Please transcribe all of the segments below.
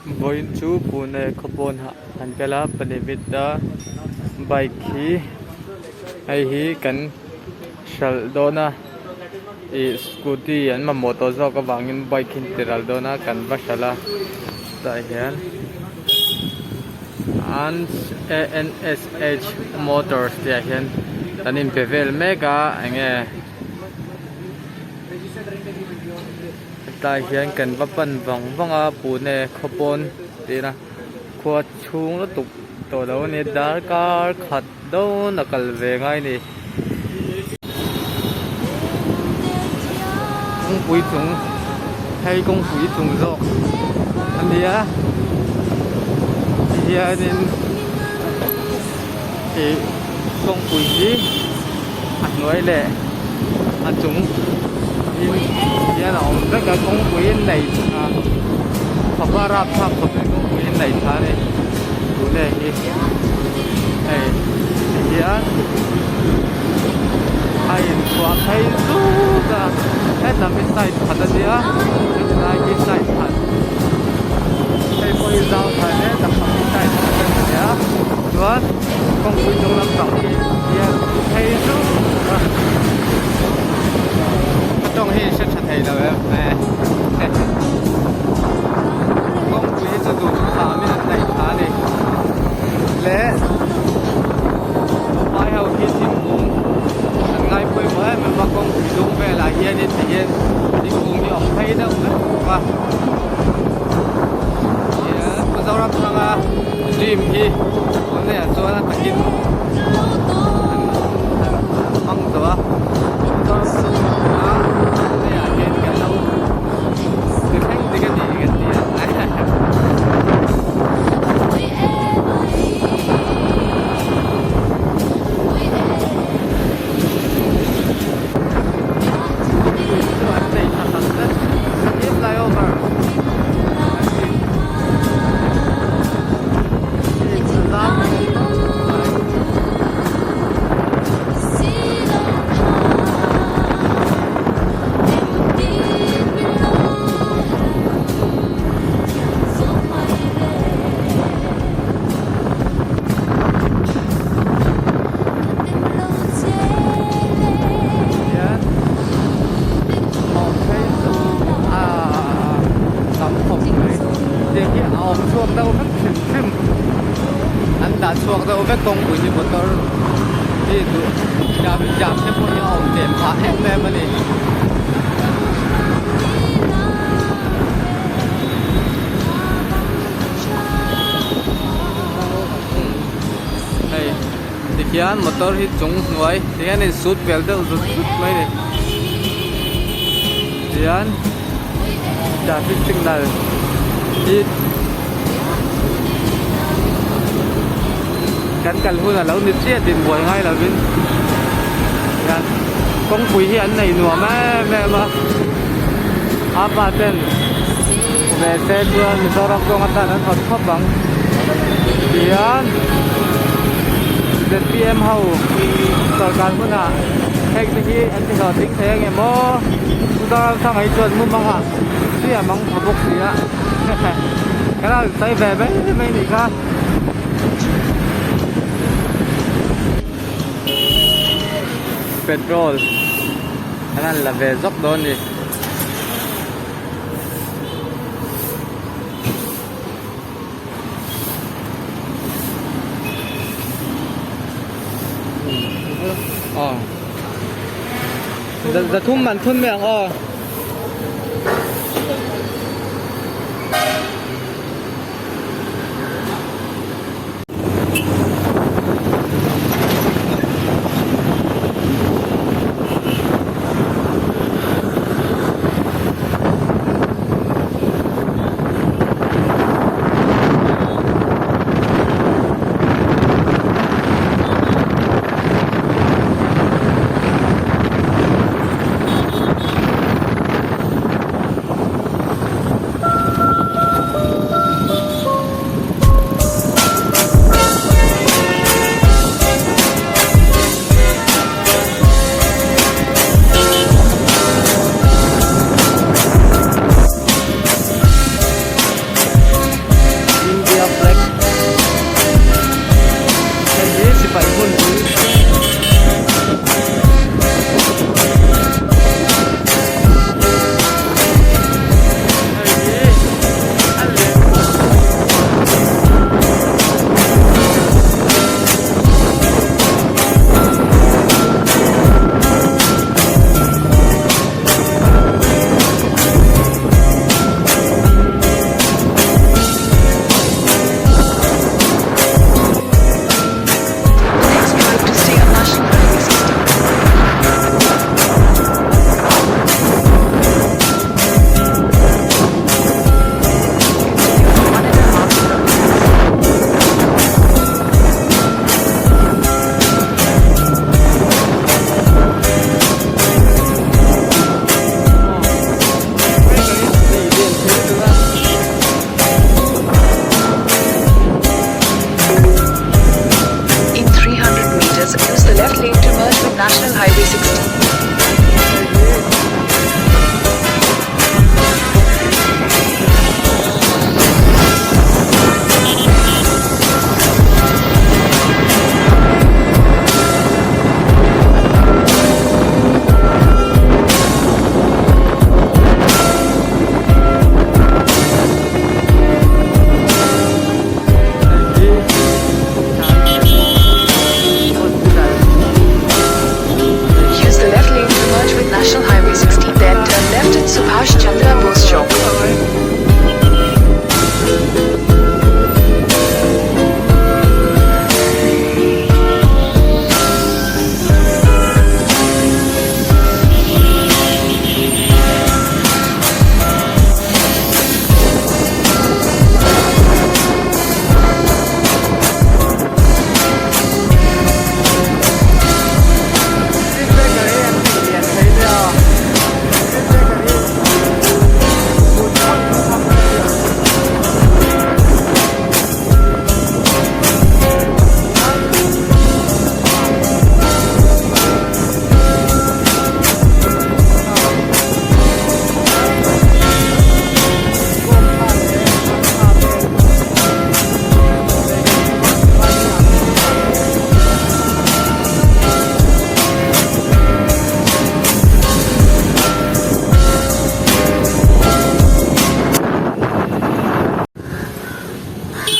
Vawiin chu Pune khawpawn ah kan kal a Panivit a bike hi hei hi kan hralh dawn a ih scooty an mamawh tawh zawk avangin bike hi an ti ral dawn a kan va hralh a tah hian A N S H motors tih ah hian kan inbe vel mek a enge. Hetlai hian kan va pan vang vang a Pune khawpawn tih na khua chhung lutuk tawh lo a ni darkar khat dawn a kal ve ngai a ni. Kawngpui chung hei kawngpui chung zawk a nia tihianin ih kawngpui hi a hnuai leh a chung in hian a awm vek a kawngpui in nei tha khawp a rapthlak khawp in kawngpui in nei tha a ni tune hi hei tihian a inchhuah phei zuk a hetlam hi side khat a nia hetilai hi side khat hei pawh hi zau tha hle tak hi side khat a ni a chuan kawngpui chung lampang hi hian phei zuk a ka tawng hi hre tha thei lo em kawngpui hi chu duh tham in an neih tha a ni leh vai ho hi thingkung an ngai pawimawh em em a kawngpui dung velah hianin ti hian thingkung hi a awm phei deuh vek bawk a tihian Mizoram thanga dream hi tunlai ah chuan a takin an han hmang tawh a Mizoram tunlai ah hian kan lo ti thleng dik a ni kan ti ang. Kawngpui chu an nei tha tak zet he flyover an tih hi a zau thei khawp mai. Hian awm phei chu a tam khawp mai tiang hi a awm chhuak deuh vek hrim hrim an dah chhuak deuh vek kawngpui hi motor hi duh traffic jam te pawh hi a awm tlem phah em em a ni. Hei tikhian motor hi chung hnuai tihian in sut vel deuh zut zut mai a ni tihian traffic signal hi kan kal hun alo ni chiah din buai ngai lovin tihian kawngpui hi an nei nuam em em a apa ten ve se chuan Mizoram kawng atan an hawt khawp ang tihian zpm ho sawrkar hmunah heng te hi an ti hlawhtling thei ang em aw Mizoram thangah hi chuan mumangah siam ang pha bawk si a kan han sawi ve mai mai a nih kha. Petrol an han la ve zawk dawn a ni. Aw zathum man thun mai ang aw.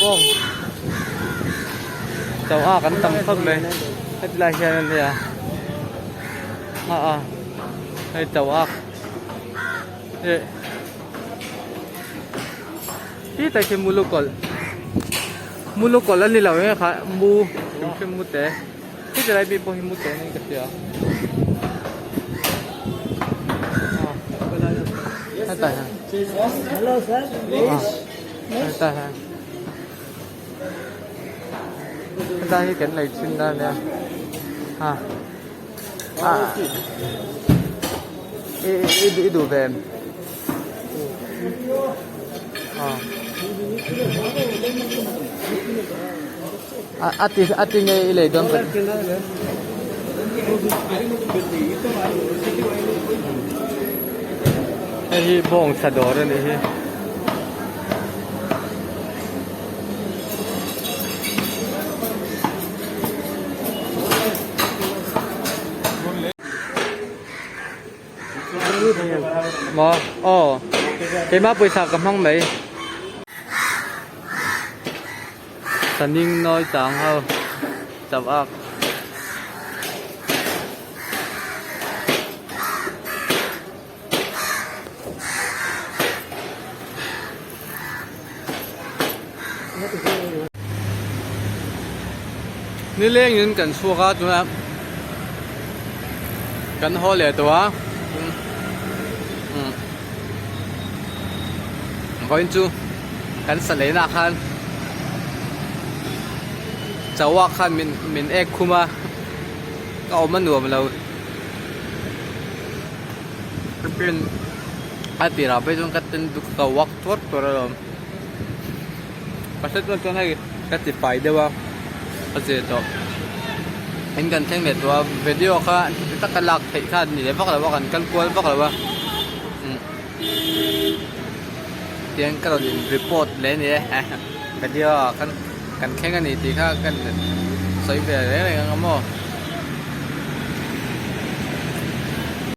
Bawng choh a kan tam khawp mai heti lai hian a nia a a hei choh a eh ti tak hi mulukawlh mulukawlh a ni lo nge kha mu hrim hrim mu te heti lai bik pawh hi mu te niin ka hria hetah hian hetah hian hetlai hi kan lei thin a nia a a i i i duh ve em a a ti a ti nge i lei dawn hei hi bawngsa dawr a nih hi. Maw aw keimah pawisa ka hmang mai saning nawi chang ho chauh ak. Nilengin kan chhuak a tunah kan haw leh tawh a vawiin chu kan sa lehna ah khan chauha khan min min ek khum a ka awm a nuam lo. A tirah phei chuan ka ten duk ka walk tuar tuar alawm pasal chuan chuan hei ka ti fai deuh a ka zir tawh in kan thleng leh tawh a video kha tak a lak theih kha a ni leh vak lo a kan kal kual vak lo a tiang ka rawn in report leh a ni e video ah khan kan thleng a ni tih kha ka sawi ve reng reng ang a maw.